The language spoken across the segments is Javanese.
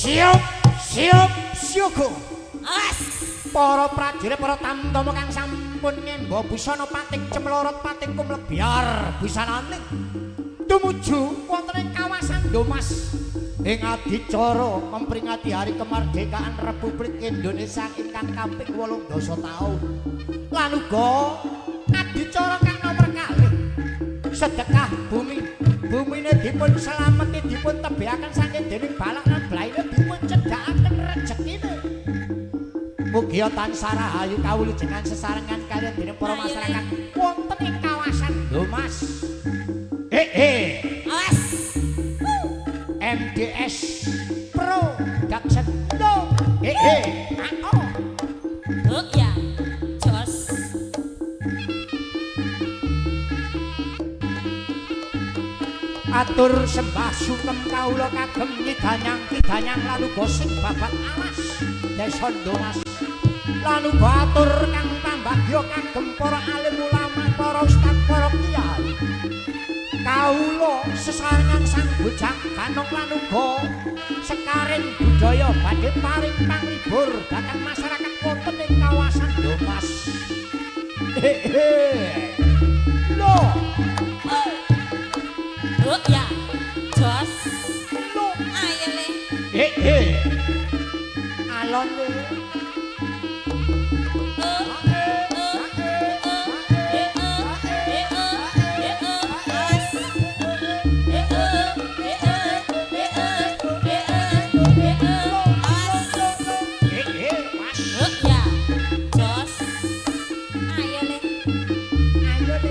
Siap, siap, siaga. Awas. Para prajurit, para tamtama kang sampun ngemba busana pating cemlorot pating kumlebyar busananing tumuju wonten ing kawasan Domas ing adicara memperingati Hari Kemerdekaan Republik Indonesia ingkang kaping 80 taun. Lan uga adicara kang nomer kalih sedekah bumi. Bumine dipun selameti, dipun tebihaken saking dening balak lan blaine dipun cedhakaken rejekine. Mugia tansah rahayu kawulujengan sesarengan kaliyan dening para masyarakat wonten ing kawasan Domas. Eh. Awas. MDS Production. Lo. Eh. Ah, oh. Oh ya. Jos. Atur sembah sungkem kawula kagem nyidanyang kidanyang lalu gosing babat alas desa Domas. Lan uga atur kang pambagya kagem para alim ulama, para ustad, para kiai. Kawula sesarengan sang bujang ganong lan uga sekaring budaya badhe paring panglibur dhateng masyarakat wonten ing kawasan Domas. Hehe. Lho, Oh ya. Jos. lho. Ayo le. Hehe. Alon le. Hehe, Mas. Ayo le. Ayo le.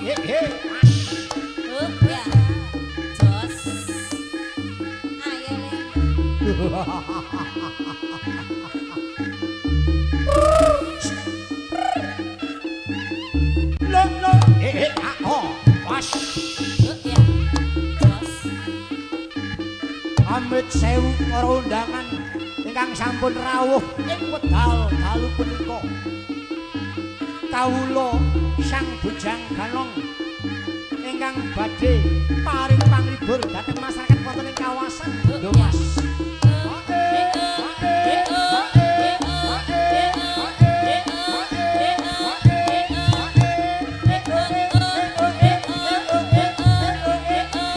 Hehe. Hehe, Mas. Lo lo eh eh ah oh was. Amit sewu para undangan ingkang sampun rawuh ing wedal dalu punika. Kawula Sang Bujang Ganong ingkang badhe paring panglibur dhateng masyarakat wonten ing kawasan Domas.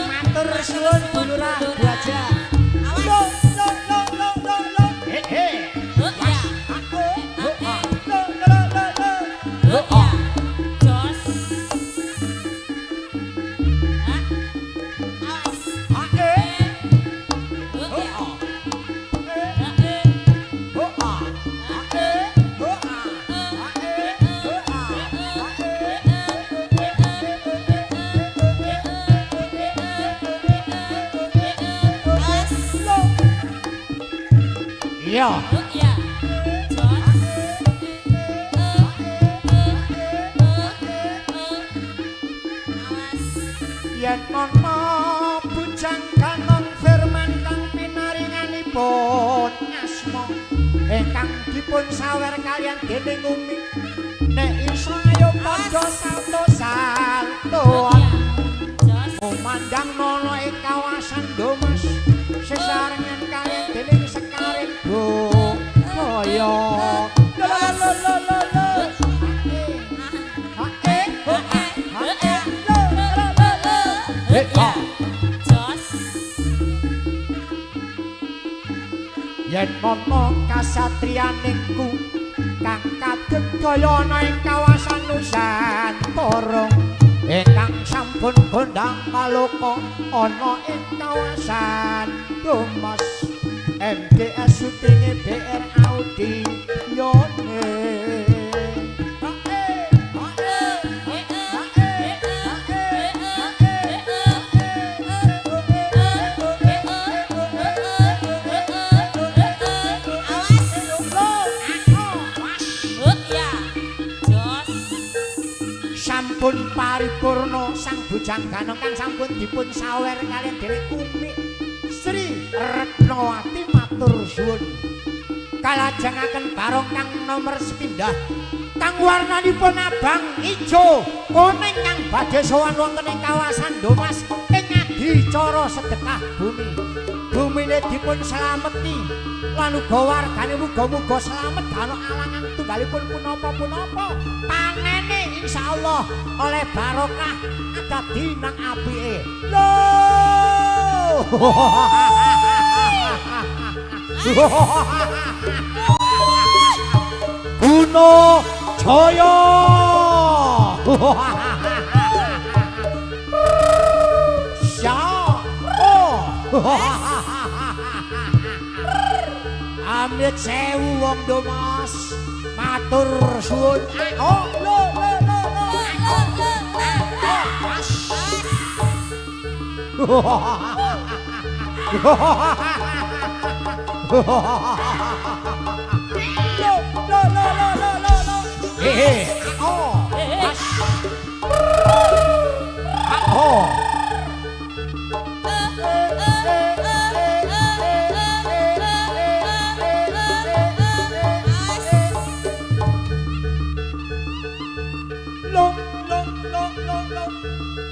Matur suwun Bu Lurah Bu Haja. Lo lo lo lo lo lo. Eh eh. Aku lo ah. Lo lo lo lo. Lo ah. Ah eh. Lo ah. Eh. Lo ah. Ah eh. Lo ah. Ah eh. Lo ah. Ah eh. Lo. Iya. Yen ana bujang ganong firman kang pinaringanipun asma ingkang dipun sawer kaliyan dening Umi, nek iso ayo padha salto saltoan memandang nono ing kawasan Domas sesarengan kaliyan dening sekaring budaya. Lo lo lo lo lo. Ha eh ho ah ha eh lo lo lo lo. Eh ah. Yen ana kasatriyaningku kang kadegaya ana ing kawasan Nusantara ingkang sampun kondang kaloka ana ing kawasan Domas MDS syutinge BR Audi Yone. Ha eh ha eh ha eh ha eh ha eh. Sampun paripurna Sang Bujangganong kang sampun dipun sawer kaliyan dewe Umi Sri Retnowati matur suwun. Kalajengaken barong kang nomer sepindah kang warnanipun abang ijo kuning kang badhe sowan wonten ing kawasan Domas ing adicara sedekah bumi. Bumine dipun slameti lan uga wargane muga-muga slamet gak alangan tunggalipun punapa-punapa. Panene insyaallah oleh barokah dadi nang apike. Lho. Guna Jaya. Sya. Oh. Amit sewu wong Domas. Matur suwun. Oh, lo lo lo lo. Mas. Lo lo lo lo lo lo lo. Eh, oh. Mas. Oh. Lo lo lo lo lo.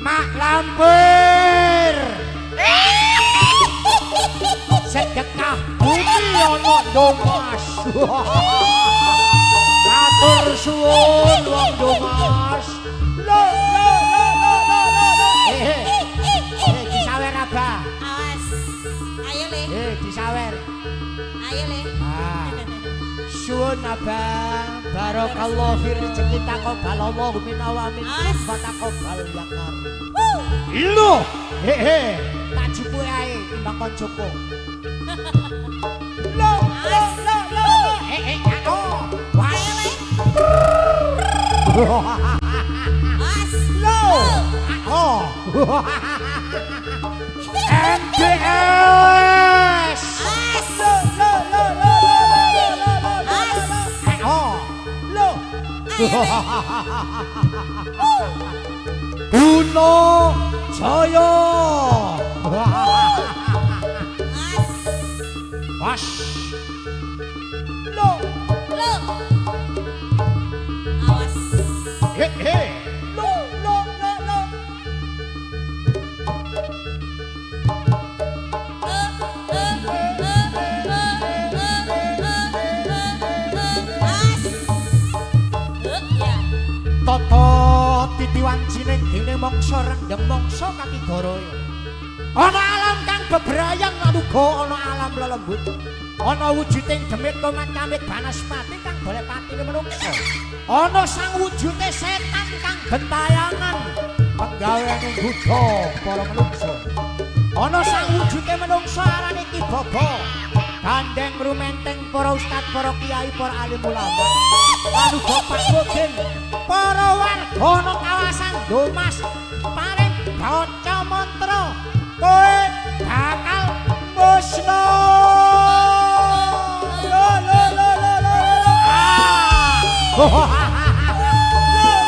Mak Lampir. Sedekah bumi ana Domas. Matur suwun wong Domas. Lo lo lo lo lo lo lo. Eh, disawer Abah. Awas. Ayo le. Disawer. Ayo le. Ah. Suwun Abah, barakallahu fi rezeki taqabbalallahu minna wa minkum wa taqabbal ya karim. Lho, hehe, tak jupuke ae timbang kon cukup. Lho, lho, lho, lho. Eh, oh. Was. As. Lho. Oh. MDS. As. Lho, lho, lho, lho, lho, lho, lho, lho, lho. As. Oh. Lho. Ayo le. Guna Jaya. As. Was. Lho. Lo. Awas. He he. Lho, lho, lho, lho. As. Ya. Tata titiwancining dene mangsa rendheng mangsa kakigaraya. Ana alam kang bebrayan lan uga ana alam lelembut. Ana wujuding demit komat-kamit banaspati kang golek patine menungsa. Ana sang wujute setan kang gentayangan penggaweane nggodha para menungsa. Ana sang wujute menungsa arane Ki Baba. Gandeng rumenteng para ustad, para kiai, para alim ulama. Lan uga Pak Mudin, para warga ana kawasan Domas paring baca mantra kowe bakal musna. Lo lo lo lo lo lo. Ah. Lo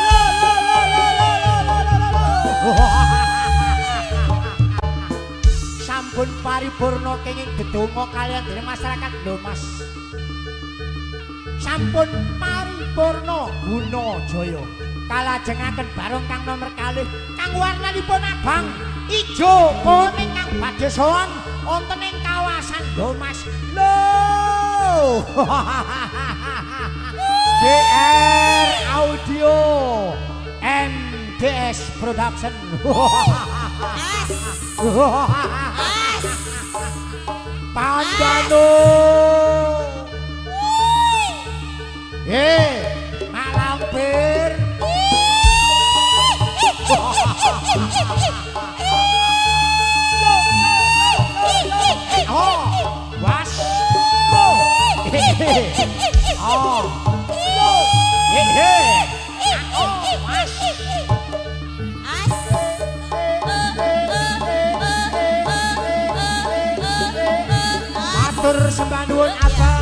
lo lo lo lo lo lo lo lo. Sampun paripurna kenging dedonga kaliyan dening masyarakat Domas. Sampun paripurna Guna Jaya. Kalajengaken barong kang nomer kalih kang warnanipun abang ijo kuning kang badhe sowan wonten ing kawasan Domas. Lho. DR Audio MDS Production. As. As. Pandano. Mak Lampir. Oh, was. Lo. Oh. Lo. Oh, was. As. Matur sembah nuwun Abah.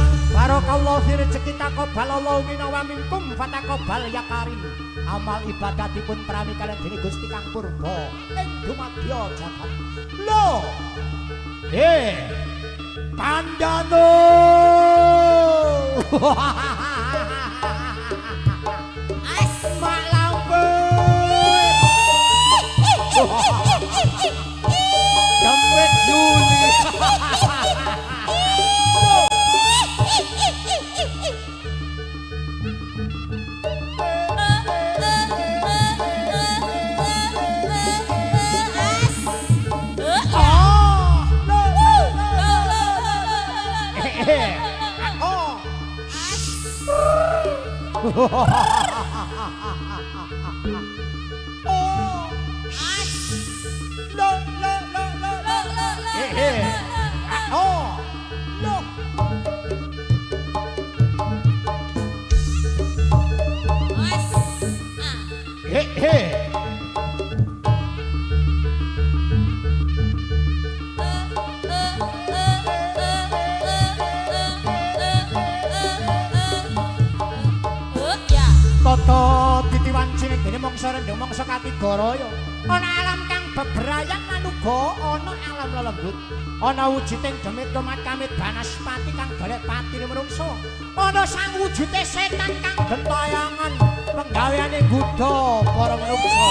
Barakallahu fi rezeki taqabbalallahu minna wa minkum fataqabbal ya karim. Amal ibadahipun prami kaliyan dening Gusti Kang Purba ing dumadya jagat. Lho. Pandano. As. Mak lampir. Dempet Yuli. As. Oh. Lho, lho, lho, lho. Oh. Oh. Lo, lo, lo, lo, lo. Oh. Lo. As. Ah. Ya. Tata titi wancine dene mangsa rendheng mangsa katiga raya. Ana alam kang bebrayan lan uga ana alam lelembut. Ana wujuding demit komat kamit banaspati kang golek patine menungsa. Ana sang wujude setan kang gentayangan penggaweane nggodha para menungsa.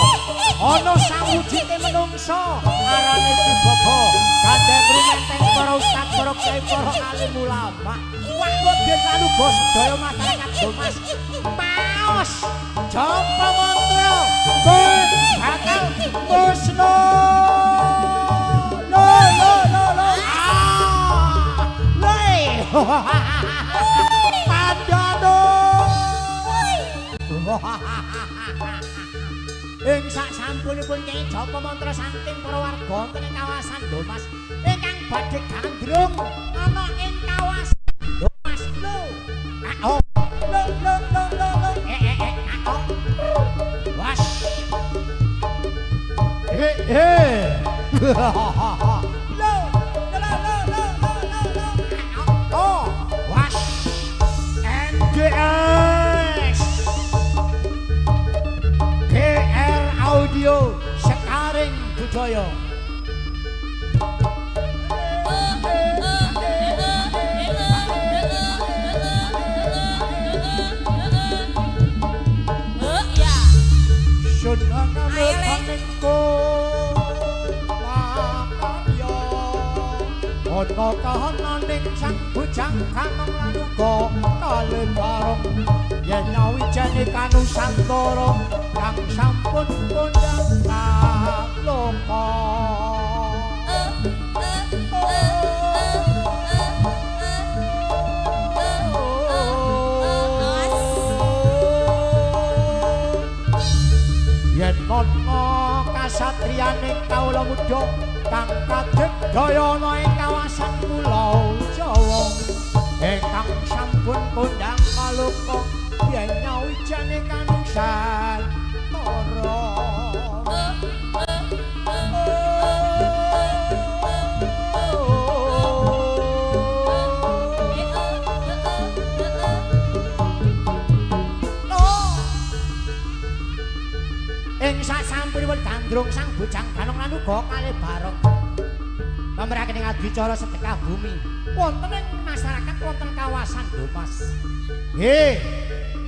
Ana sang wujude menungsa arane Ki Bobo gandeng rumenteng para ustad, para kiai, para alim ulama. Wah weden lan uga sedaya masyarakat Domas maos japa mantra bakal musna. Lo lo lo lo. Ah. Le. Pandano. Ing sak sampunipun Kyai japa mantra saking para warga wonten ing kawasan Domas ingkang badhe gandrung ana ing kawasan Domas lho. Ah, oh. Lo lo lo lo lo. Ah, oh. Was. Lo lo lo lo lo lo lo. Ah, oh. Was. MGS. BR Audio Sekaring Budaya. Ya. Sun Ayo, Le. Ana kahananing sang bujang kanong lan uga kalih barong yen nyawijane kanusantara kang sampun kondang kaloka. Yen ana kasatriyane kawula muda kang kadeg daya ana ing kawasan Pulau Jawa ingkang sampun kondang kaloka yen nyawijane kanusantara. Ing sasampunipun gandrung sang bujang ganong lan uga kalih barong pameraken ing adicara sedekah bumi wonten ing masyarakat wonten kawasan Domas. Nggih.